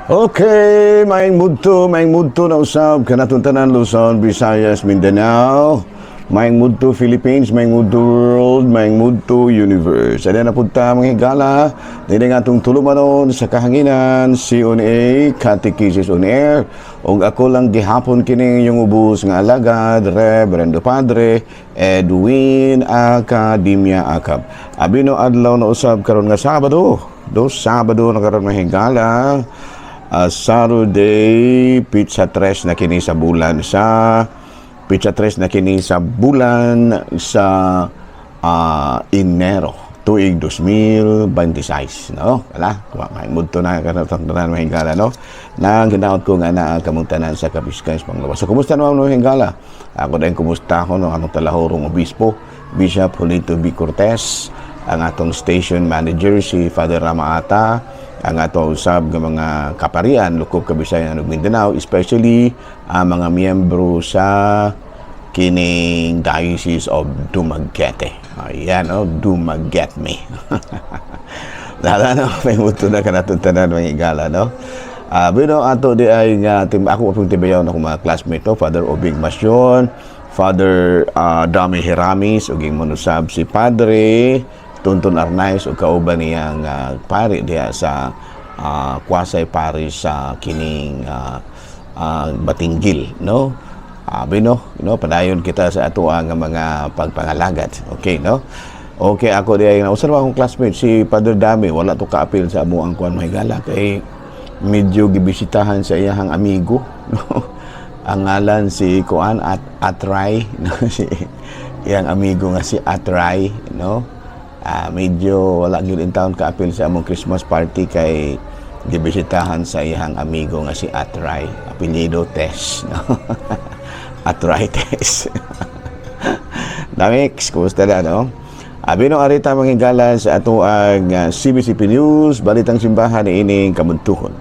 Okay, maayong mudto na usab kanatong tanan, Luzon, Visayas, Mindanao. Maayong mudto Philippines, maayong mudto world, maayong mudto universe. Adya na punta, mga higala, dili nga atong tulumanon sa kahanginan, CONA, Catechesis on Air. Ug ako lang gihapon kini inyong ubos nga alagad, Reverendo Padre Edwin Academia Acab. Abino adlaw na usab karon nga Sabado, do Sabado na karon, mga higala. Saturday, petsa 3 na kini sa bulan sa petsa 3 na kini sa bulan sa Enero tuig 2026, no? Wala wa may mudto na kanatong tanan, mga higala, no? Nang ginaot ko nga naa kamong tanan sa kapiskay sa panglawas. So kumusta naman, mga higala? Ako din kumusta ko, no? Atong talahorong obispo, Bishop Julito B. Cortez, ang atong station manager si Father Ramaata, ang ato usab nga mga kaparian lukop Kabisayan ug Mindanao, especially ang mga miyembro sa kining Diocese of Dumaguete. Ayan, oh, Dumaguete me. Lala, no, may muto na kanatong tanan, mga higala, no? Bueno, ato di ay nga tim ako pong tibayaw na akong mga classmate, no, Father Obing Masyon, Father Dami Hiramis, ug manusab si Padre Tonton Arnaiz ug kauban niyang pari diha sa quasi pari sa kining Batinguil, no? Bino, no, padayon kita sa ato ang mga pagpangalagat. Okay, no? Okay, ako di ay usa na akong classmate si Father Dami, wala to kaapil sa amo ang kuan, mahigala, kay medyo gibisitahan sa iyahang amigo, no? Ang ngalan si kuan at Atray, no? Si iyang amigo nga si Atray, no? Medyo wala gyud in town kaapil sa among Christmas party kay gibisitahan sa iyang amigo nga si Atray, apelyido Tess, no? Atray Tess. Damix, kumusta na, no? Abi no, arita, mga higala, sa ato ang CBCP News, Balitang Simbahan ining kamuntuhon.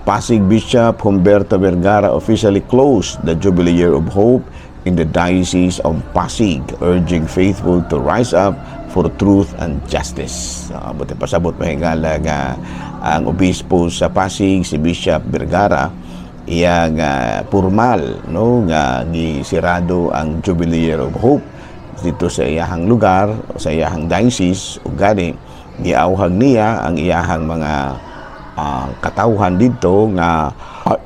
Pasig Bishop Humberto Vergara officially closed the Jubilee Year of Hope in the Diocese of Pasig, urging faithful to rise up for truth and justice. Buti pasabot, mga higala, nga ang obispo sa Pasig, si Bishop Vergara, iyang formal, no, nga gisirado ang Jubilee Year of Hope dito sa iyahang lugar, sa iyahang diocese, ug gani giawhag niya ang iyahang mga katawhan dito nga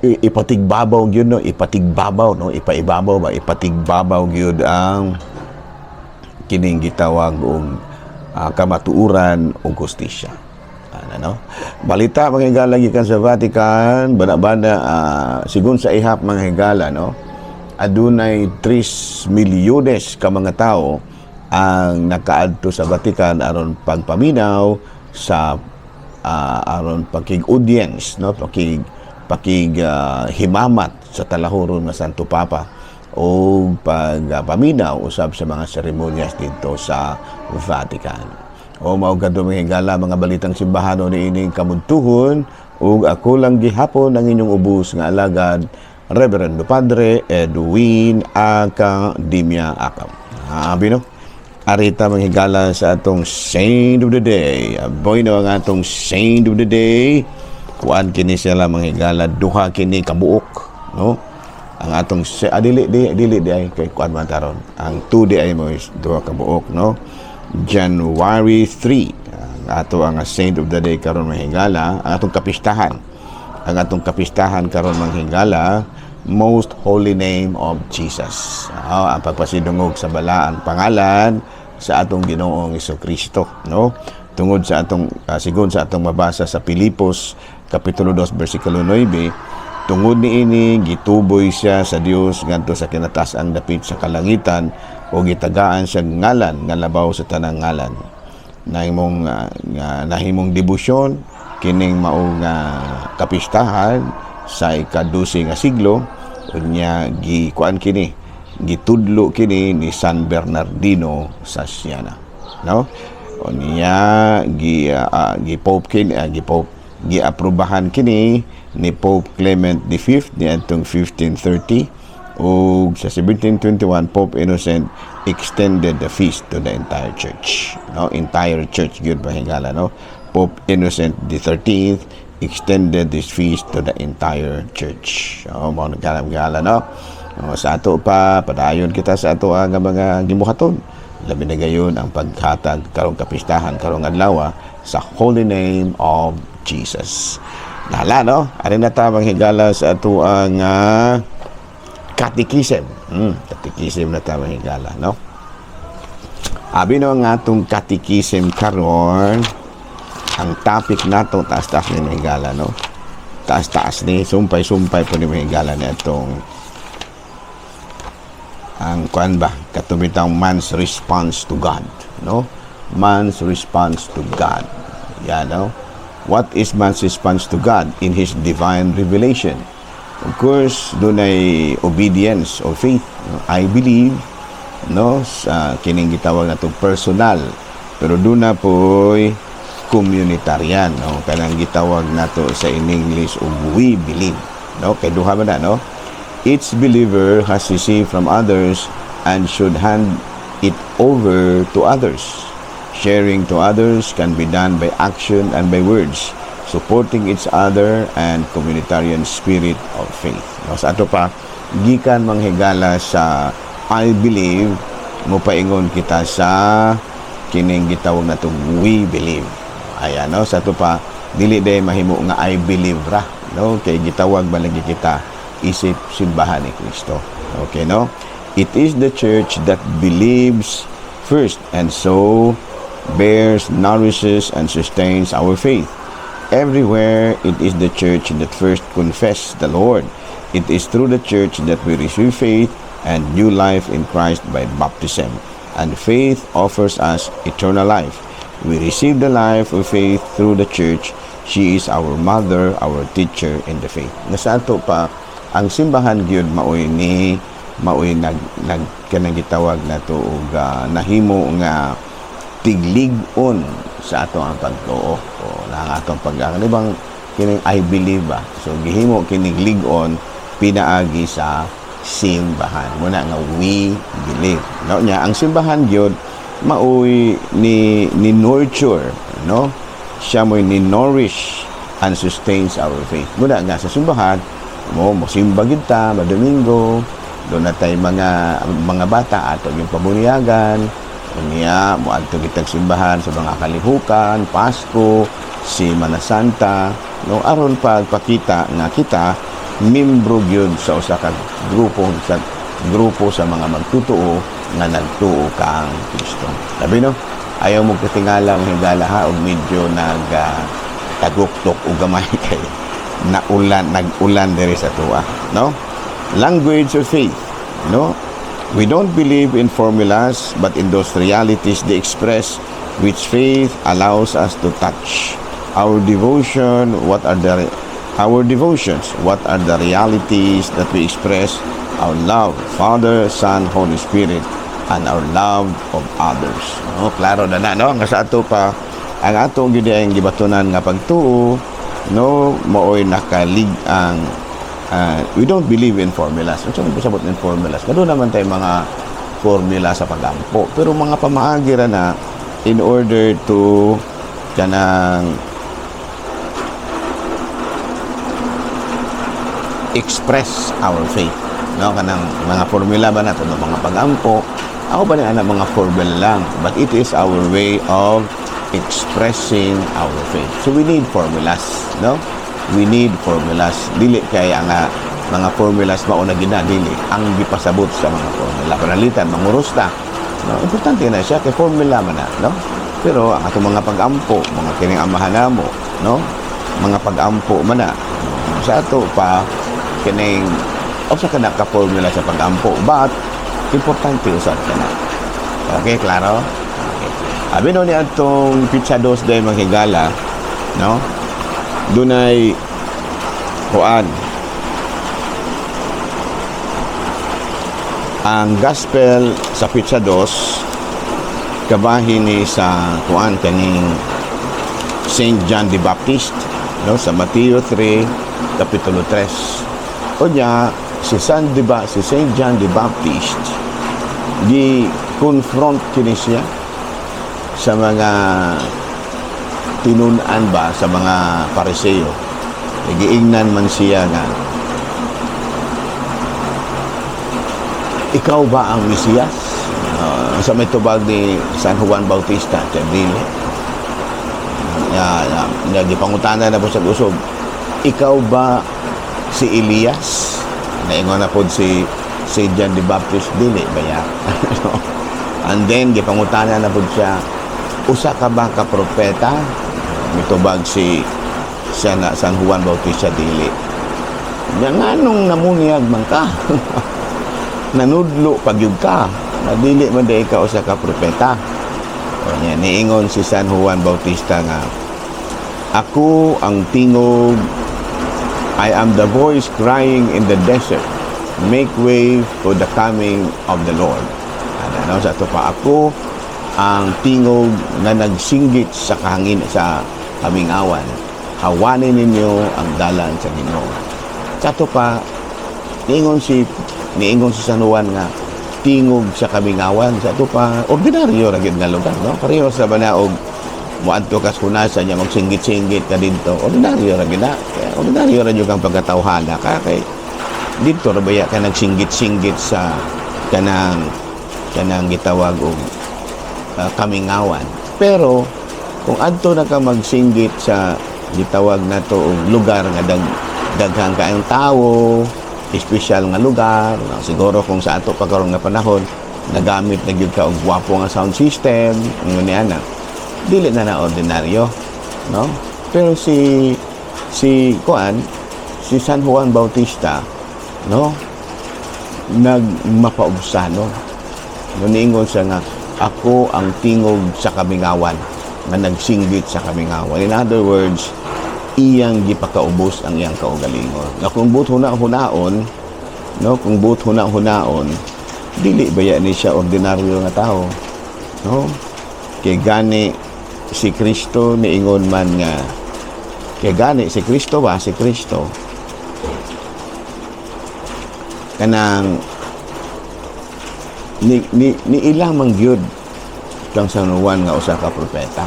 ipatigbabaw gyud, no, ipatigbabaw, no, ipaibabaw ba, ipatigbabaw gyud ang kining gitawag og kamatuoran ug hustisya. Ano, no? Balita, mga higala, gikan sa Vatican, bana-bana, sigon sa ihap, mga higala, no? Adunay 3 milyones ka mga tao ang nakaadto sa Vatican aron pagpaminaw sa aron pakig-audience, no, pakig pakig himamat sa talahuron nga Santo Papa o pagpaminaw usab sa mga seremonyas dito sa Vatican. O mao kadto, mga higala, mga balitang simbahano ni ining kamuntuhon, ug ako lang gihapon ang inyong ubos nga alagad, Reverendo Padre Edwin Academia Acam. Abi no? Arita, mga higala, sa atong Saint of the Day. Aboy no, ang atong Saint of the Day. Kuan kini sila, mga higala, duha kini kabuok, no? Ang atong dili di dili di ay kay kuan man taron. Ang 2 di ay mo is duha kabuok, no? January 3. Ang ato ang Saint of the Day karon, mga higala, ang atong kapistahan. Ang atong kapistahan karon, mga higala, Most Holy Name of Jesus. Ang pagpasidungog sa balaan pangalan sa atong Ginoong Kristo, no? Tungod sa atong sigon sa atong mabasa sa Pilipos kapitulo 2 bersikulo 9, tungod niini gituboy siya sa Dios ngadto sa kinataas-ang dapit sa kalangitan o gitagaan siya ngalan nga labaw sa tanang ngalan. Nahimong nga nahimong debosyon kining mao nga kapistahan sa ika-12 nga siglo. Unya gi kuan kini, gitudlo kini ni San Bernardino sa Siena, no? Unya gi pope kini, gi pope giaprobahan kini ni Pope Clement V niadtong 1530, ug sa 1721 Pope Innocent extended the feast to the entire church, no? Entire church gyud, mga higala, no? Pope Innocent XIII Extended this feast to the entire church. So, mao nagkalam-gala, no? O, sa ato pa, padayon kita sa ato ang mga gibuhaton. Labi na gayon ang paghatag karong kapistahan, karong adlaw sa Holy Name of Jesus. Nala, no? Ari na ta higala sa ato ang catechism. Catechism na ta higala, no? Abi no ang atong catechism karon, ang topic nato, taas-taas ni mahigala, no? Taas-taas ni, sumpay-sumpay po ni mahigala ni atong ang kuan ba, katong man's response to God, no? Man's response to God. Yan, no? What is man's response to God in His divine revelation? Of course, dunay obedience or faith, no? I believe, no? Sa kining gitawag nato personal. Pero duna po'y communitarian, no? Kanang gitawag nato sa in English og we believe, no? Kay duha man na, no? Each believer has received from others and should hand it over to others. Sharing to others can be done by action and by words, supporting each other and communitarian spirit of faith. No, sa ato pa, gikan manghigala sa I believe, mopaingon kita sa kining gitawag natong we believe. Ayan, no? Sa ato pa, dili day mahimo nga I believe ra, no? Kay gitawag ba lagi kita isip simbahan ni Kristo. Okay, no? It is the church that believes first and so bears, nourishes, and sustains our faith. Everywhere, it is the church that first confess the Lord. It is through the church that we receive faith and new life in Christ by baptism. And faith offers us eternal life. We receive the life of faith through the church. She is our mother, our teacher in the faith. Nasa ato pa, ang simbahan gyud maoy nag nag kanang gitawag nato og nahimo nga tiglig-on sa ato ang pagtuo o na ang atong pag di bang kining I believe ba, so gihimo kining lig-on pinaagi sa simbahan muna nga we believe, no? Nya ang simbahan gyud maoy ni nurture, no? Siya mo'y ni nourish and sustains our faith. Muna nga sa simbahan mo mosimba gyud ta Domingo, doon na tay mga bata ato yung pabunyagan. Unya moadto kitag simbahan sa mga kalihukan, Pasko, Semana Santa, no, aron pagpakita nga kita membro gyud sa usa ka grupo sa mga magtutuo nga nagtuo kang Kristo. Labi, no, ayaw mo katingala ang higala ha og medyo nag taguktok og gamay kay naulan, nag-ulan diri sa tuwa, no? Language of faith, no? We don't believe in formulas, but in those realities they express which faith allows us to touch. Our devotion, what are the our devotions? What are the realities that we express? Our love, Father, Son, Holy Spirit, and our love of others. No, klaro na na, no? Nga sa ato pa, ang ato gyud ang gibatunan nga pagtuo, no, maoy nakalig ang we don't believe in formulas. Unsa man pasabot in formulas? Kadto naman tayo mga formula sa pagampo. Pero mga pamaagi ra na in order to kanang express our faith. No, kanang mga formula ba nato, no, mga pagampo. Ako ba ni ana mga formula lang, but it is our way of expressing our faith. So we need formulas, no? We need formulas. Dili kay ang mga formulas mao na gina, dili ang gipasabot sa mga formula. Panalitan manguros ta. No, importante na siya kay formula man na, no? Pero ang atong mga pag-ampo, mga kining amahan namo, no? Mga pag-ampo man na. Sa ato pa kining usa ka na ka formula sa pag-ampo, but importante usab ka na. Okay, klaro? Okay. Abi no ni atong petsa dos day manghigala, no? Dunay kuan ang gospel sa petsa dos, kabahin ni sa kuan kaning Saint John the Baptist, no, sa Mateo 3 kapitulo 3. Unya si San di ba si Saint John the Baptist gi confront kini siya sa mga tinun-an ba sa mga Pariseo. Giingnan man siya nga, "Ikaw ba ang Mesiyas?" Sa may tubag ni San Juan Bautista, siya dili. Ya, gipangutana na po sa usog, "Ikaw ba si Elias?" Naingon na po si John the Baptist, "Dili ba ya?" And then, gipangutana na po siya, "Usa ka ba ka propeta?" Mitubag si siya na San Juan Bautista, "Dili." "Nya nganong namunyag man ka? Nanudlo pagyud ka. Na dili man diay ka usa ka propeta." O niya, niingon si San Juan Bautista nga, "Ako ang tingog, I am the voice crying in the desert, make way for the coming of the Lord." Ano, sa ato pa, "Ako ang tingog nga nagsinggit sa kahangin sa kamingawan. Hawanin ninyo ang dalan sa Ginoo." Sa ato pa, niingon si San Juan nga tingog sa kamingawan. Sa ato pa, ordinaryo ra gyud nga lugar, no? Pareho sa banaog moadto ka sa hunasan niya, magsinggit-singgit ka didto. Ordinaryo ra gyud na. Kaya ordinaryo ra gyud kang pagkatawhana ka kay didto ra baya ka nagsinggit-singgit sa kanang gitawag og kamingawan. Pero kung adto na ka magsinggit sa gitawag nato og lugar nga daghang kaayong tawo, espesyal nga lugar, siguro kung sa ato pa karon nga panahon nagamit na gyud ka og gwapo nga sound system, ingon niya na dili na na ordinaryo, no? Pero si kuan, si San Juan Bautista, no, nagmapaubsano. No, niingon siya nga, "Ako ang tingog sa kamingawan nga nagsinggit sa kamingawan." In other words, iyang gipakaubos ang iyang kaugalingon. Na kung buot huna-hunaon, no, kung buot huna-hunaon, dili ba ni siya ordinaryo nga tao, no? Kay gani si Kristo niingon man nga, kay gani si Kristo ba, si Kristo kanang ni ilang man gyud kang San Juan nga usa ka propeta.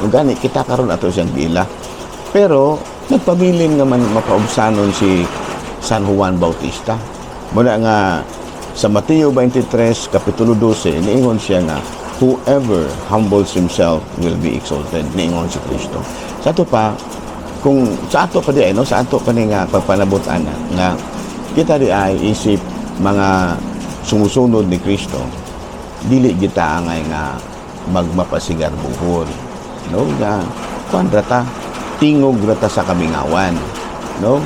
Ug gani kita karon ato siyang giila. Pero nagpabilin nga man mapaubsanon si San Juan Bautista. Muna nga sa Mateo 23 kapitulo 12, niingon siya nga, "Whoever humbles himself will be exalted," niingon si Kristo. Sa ato pa, kung sa ato pa di ay, no, sa ato pa ni nga pagpanabot ana nga kita di ay isip mga sumusunod ni Kristo, dili kita angay nga magmapasigarbuhon, no, nga kuan ra ta, tingog ra ta sa kamingawan, no,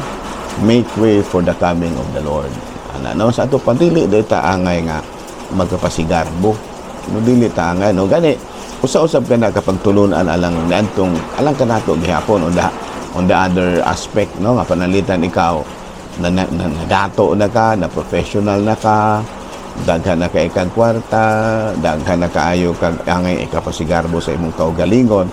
make way for the coming of the Lord ana, no? Sa ato pa, dili ta angay nga magkapasigarbo, no? Dili ta angay, no? Gani usa-usab ka na kapag tulunan alang niadtong alang kanato gihapon on the other aspect, no, nga panalitan ikaw na nadato na ka, na professional na ka, daghan na kay kag kwarta, daghan na kaayo kag angay ikapasigarbo sa imong kaugalingon.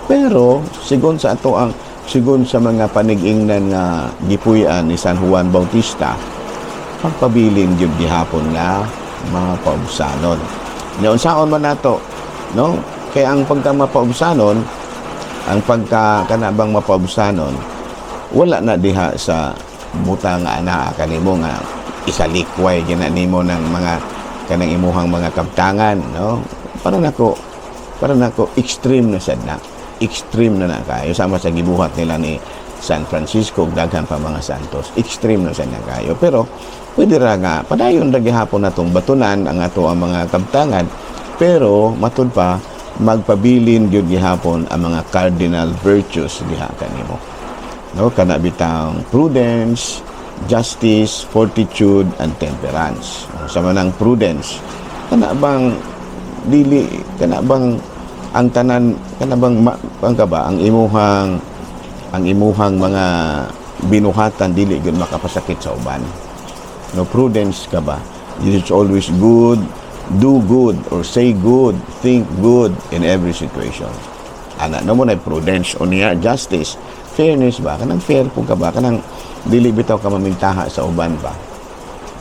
Pero sigon sa mga panig-ingnan nga gipuy-an ni San Juan Bautista, pagpabilin gyud gihapon nga mga paubsanon. Nya unsaon man nato, no? Kay ang pagka mapaubsanon, ang pagka kana bang mapaubsanon, wala na diha sa butang nga anaa kanimo nga isalikway gina nimo ng mga kanang imuhang mga kabtangan, no? Para nako extreme na sad na. Extreme na na kayo sama sa gibuhat nila ni San Francisco ug daghan pa mga santos. Extreme na sad na kayo. Pero pwede ra nga padayon ra gihapon natong batunan ang ato ang mga kabtangan, pero matud pa magpabilin gyud gihapon ang mga cardinal virtues diha kanimo, no? Kana bitang prudence, justice, fortitude and temperance. Sa manang prudence, kana bang dili kana bang ang tanan kana bang ang ka ba ang imuhang mga binuhatan dili gyud makapasakit sa uban, no? Prudence ka ba, it is always good, do good or say good, think good in every situation ana, no? Mo na prudence. O niya justice, fairness ba, kanang fair po ka ba, kanang dili bitaw ka mamintaha sa uban ba.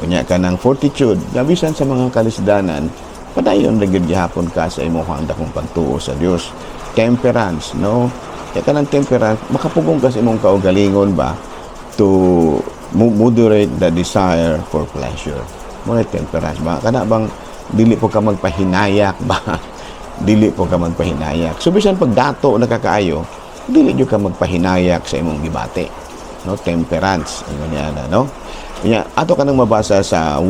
Unya kanang fortitude, gabisan sa mga kalisdanan, padayon ra gyud gihapon ka sa imong dakong pagtuo sa Dios. Temperance, no? Kaya kanang temperance, makapugong ka sa imong kaugalingon ba to moderate the desire for pleasure. Mao temperance ba? Kana bang dili po ka magpahinayak ba? Dili po ka magpahinayak. So bisan pagdato nakakaayo, dili jud ka magpahinayak sa imong gibati. No, temperance ingon niya na, no? Nya ato kanang mabasa sa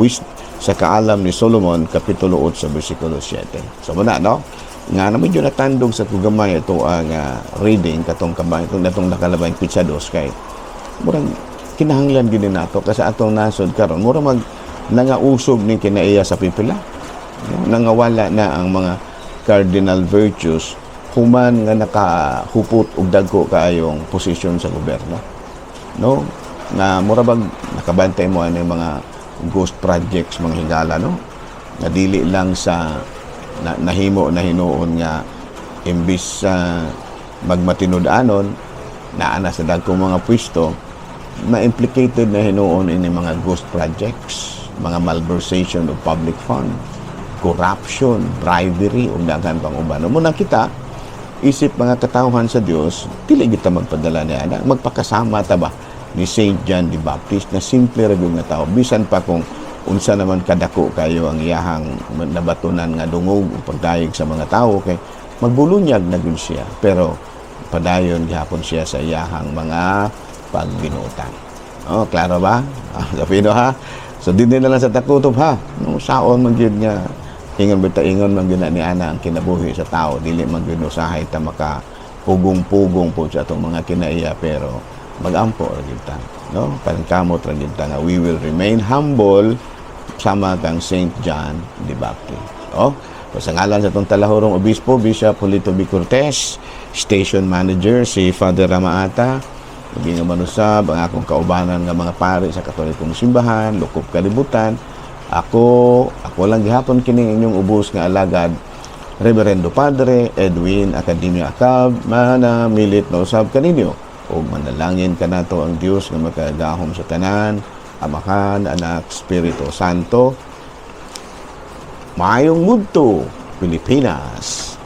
Kaalam ni Solomon, kapitulo 8, bersikulo 7. So muna, no? Nga na medyo natandog sa kugamay ito ang reading katong kabay itong natong nakalabay pitsa dos kay murag kinahanglan gid nato kasi atong nasod karon mura mag nangausog ning kinaiya sa pipila, no? Nangawala na ang mga cardinal virtues human nga nakahupot og dagko kaayong posisyon sa gobyerno, no, nga mura bag nakabantay mo ano yung mga ghost projects, mga higala, no, nga dili lang sa na, nahimo na hinuon nga imbis sa magmatinud-anon naa na sa dagkong mga pwesto, ma-implicated na hinuon ini mga ghost projects, mga malversation of public fund, corruption, bribery ug daghan pang uban. Mao na kita isip mga katawhan sa Dios, dili kita magpadala niya na magpakasama ta ba ni Saint John the Baptist na simple ra gyud nga tao, bisan pa kung unsa naman kadako kayo ang iyahang nabatunan nga dungog ug pagdayeg sa mga tawo, kay magbulunyag na gyud siya, pero padayon gihapon siya sa iyahang mga pagbinutan. Oh, klaro ba? Ah, Sapino ha. So dinhi na lang sa takutob ha. No, saon man gyud nga ingon bitaw, ingon man gyud na ni ana ang kinabuhi sa tao, dili man gyud usahay ta maka pugong-pugong po sa atong mga kinaiya, pero magampo ra gyud ta, no? Paningkamot ra gyud ta nga we will remain humble sama kang Saint John the Baptist. Oh, so, sa ngalan sa atong talahurong obispo, Bishop Julito B. Cortez, station manager si Father Ramaata, maging nga manusab ang akong kaubanan nga mga pari sa Katolikong Simbahan, Lukop Kalibutan. Ako, ako lang gihapon kining inyong ubos nga alagad, Reverendo Padre Edwin Academia Acab, manamilit na usab kaninyo. Ug manalangin kanato ang Dios nga makagahom sa tanan, Amahan, Anak, Espiritu Santo. Maayong mudto, Pilipinas.